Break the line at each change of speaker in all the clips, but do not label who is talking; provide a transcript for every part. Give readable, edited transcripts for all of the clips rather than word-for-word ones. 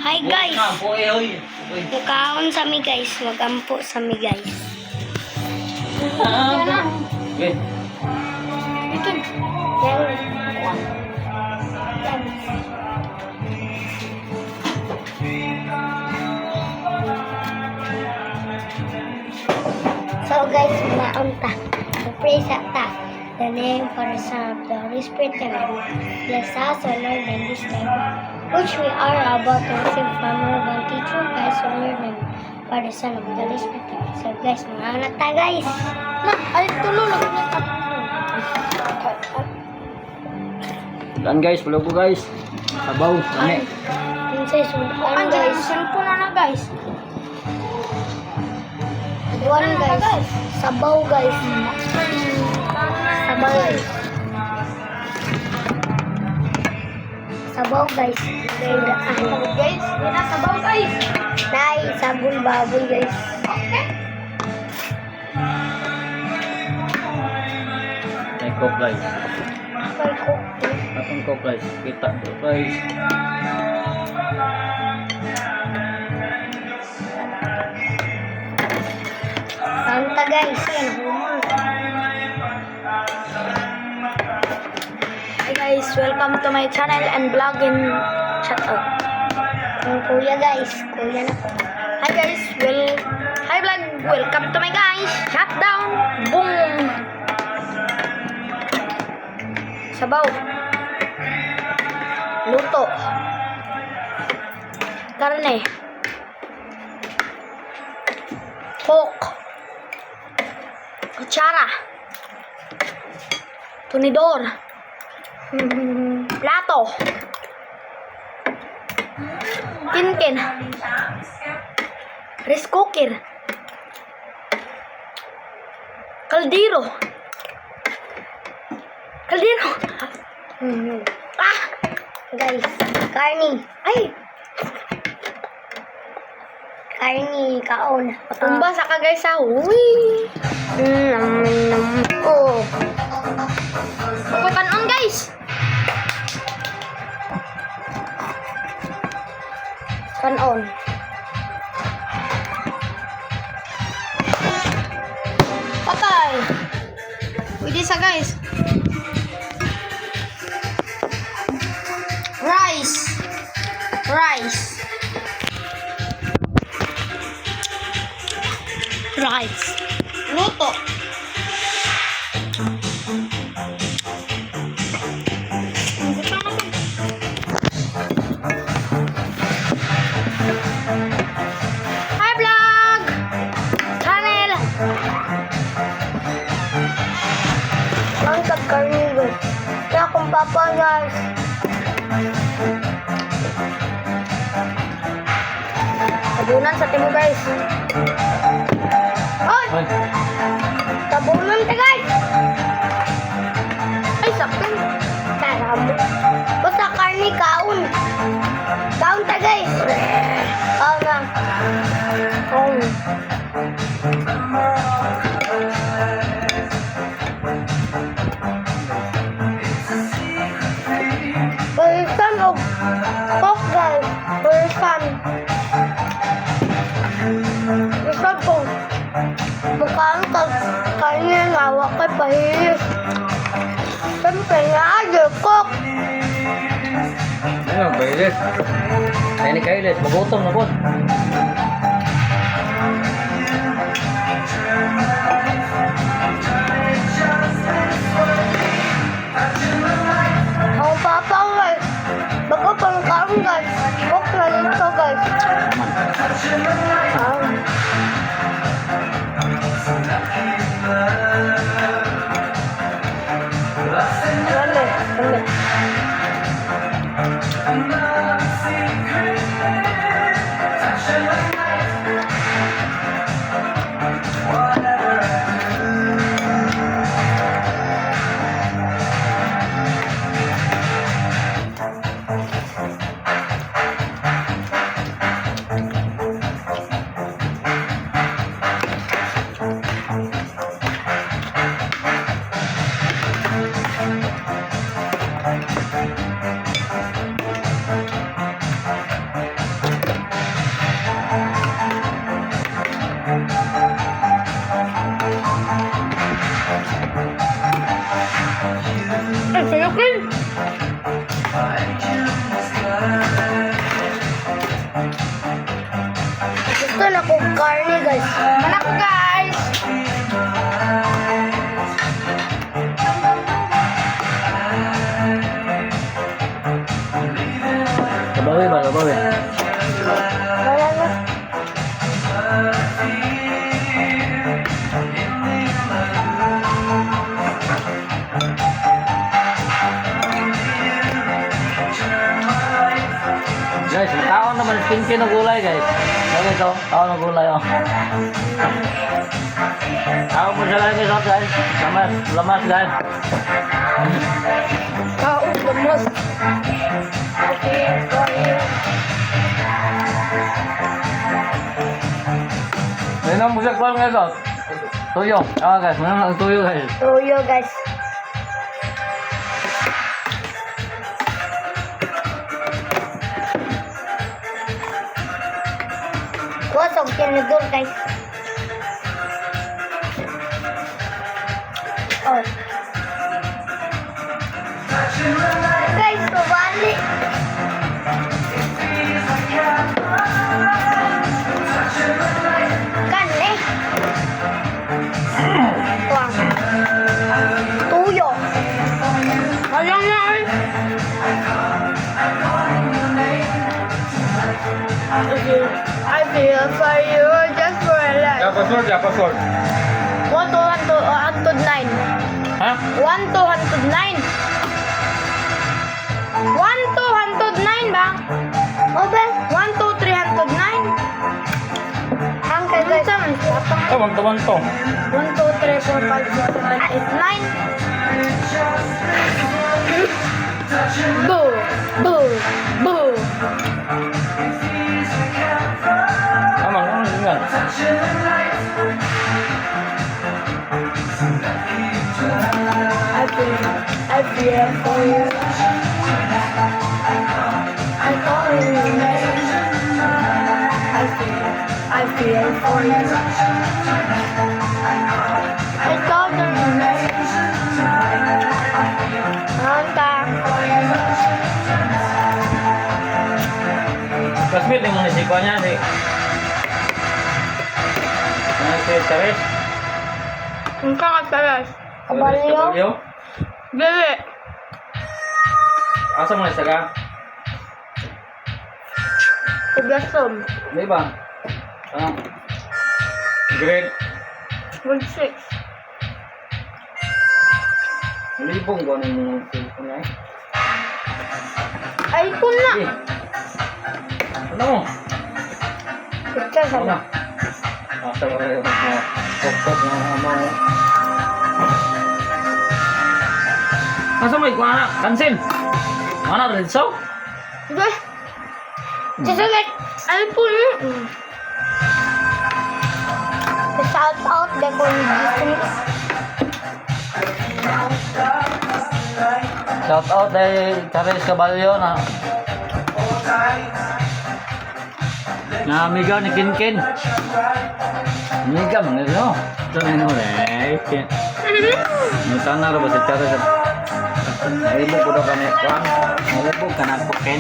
Hi guys!
Ampo eh, hoy. Uy.
Mukaon sa mi guys, magampo sa mi guys.
Okay.
Ito. Yan. Yan. So guys, maon ta. Pray sa ta. The name for the Son of the Holy Spirit. Amen. Bless us, O Lord, and this time, which we are about to receive from our bounty teacher, Christ, O Lord, and for the Son of the Holy Spirit. Amen. So guys, mga anak ta guys.
Na, ay tulo lang na ka.
Dan guys, pulo ko guys. Sabaw, lami.
Princess,
Ang
one guys.
Cellphone na na guys.
One guys. Sabaw guys. Sabaw guys. Sabaw guys. Daan.
Guys, di na sabaw guys.
Nay, sabon baboy guys.
Okay.
May coke guys.
May coke.
Atong coke guys. Kita ko guys.
Kanta guys.
Hi guys, welcome to my channel and vlog and shout out.
Ang kuya guys. Kuya na ko.
Hi guys, well hi vlog, welcome to my guys. Shut down. Boom. Sabaw. Luto. Karne. Coke. Kutsara. Tunidor. Plato. Tintin. Rice cooker. Kaldero. Kaldero. Ah!
Guys, karni.
Ay!
Karni, kaon.
Patumba sa ka guys ha. Uy!
Nam, nam. Oh.
Okay, kanon guys. Kanon. Patay. Pwede sa guys. Rice. Rice.
Rice.
Luto. Hi vlog! Channel!
Ang tag-karni guys. Kaya akong papa guys.
Tabunan sa timo guys. Ay!
Ay,
Tabunan ta guys.
Ay, sakto.
Tara mo. Basta karni kaon. Kaon ta guys. Kaon na. Kaon. Palitan og coke guys. Palitan. Basta kung mukhang kag karni nga wa kay pahilis. Siyempre nga, adyo, coke.
ano, bailis. Ay ni Kailis, magutom na po.
Ang papa guys. Bago pang kaon guys. Coke na dito guys.
Aman.
Lame, lame. ko karne, guys.
Mana ko, guys.
Kabawi ba, kabawi?
Wala na.
Guys, kaon naman skinky ng gulay, guys. Ano ito? Kaon ng gulay, oh. Kaon mo siya lang, guys, oh, guys. Lamas, lamas, guys.
Kaon lamos.
Okay, for you.
Ayun ang busak ko, guys, oh. Tuyo. Ah, guys, meron ang tuyo, guys.
Tuyo, guys. Kuha tinidor, guys. Oh. Guys, sumali. Kan eh. Tuwang. Tuyo.
Wala na eh. I feel for you just for a life.
Password, ya, password.
1, 2, 1, 2, 1, 2, 9.
Ha?
1, 2, 1, 2, 9. 1, 2, 1, 2, 9 ba?
O ba?
1, 2, 3, 1, 2, 9.
Ang guys.
Unsa man siya?
Oh, 1 to 1 to.
1, 2, 3, 4, 5, 6, 7, 8, 9. Boo! Boo! Boo!
Tama, ano yun?
I feel for you. I call you name. I feel for you. I call your name. Anta.
Classmate, yung mga siko niya, si... Ano si Teres?
Ang kakatalas.
Kabalyo.
Kabalyo?
Bebe.
Asa mo na siya ka?
Poblasyon.
Di ba? Ah. Grade.
Grade 6.
Libong ba ng mga cellphone niya eh?
iPhone na.
Eh. Ano mo?
Picture sa
Ano na? Asa ba kayo? Mga Pokpok ng mga. Asa mo ikuha na? Cancel! Mana rin so?
Diba?
Susunod.
iPhone na.
Shout out the kung
Shout out kay Charis Caballo na na amiga ni Kinkin. Amiga man ito. Ito na yun eh. Nutana ra ba si Charis? Nahibog ko daw kami. Kuang, nahibog ka na ko, Ken.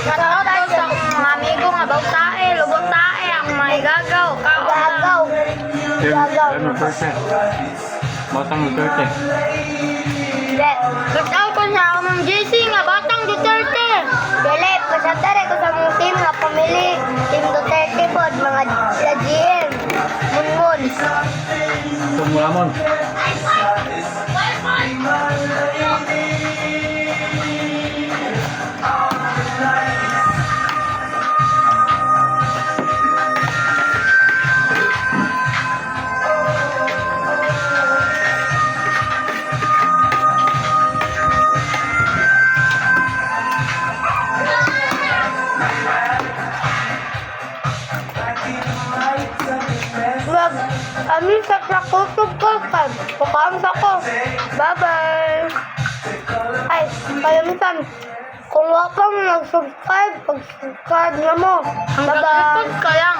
Shout out sa mga amigo nga bautae, lubot tae, ang mga gagaw, kaon na.
Gagaw. Gagaw.
Duterte. Batang Duterte.
Hindi.
Shout out ko sa akong JC nga batang Duterte.
Dili, pasatare ko sa mong team nga pamili. Team Duterte po, mga sa GM. Munmun.
Tumulamon.
Wag, kami sa sakutog ko, kag, pakaam ko. Bye-bye. Ay, kalamitan. Kung wala pa mo nag-subscribe, pag-subscribe na mo.
Bye-bye.
Bye-bye. Ka lang.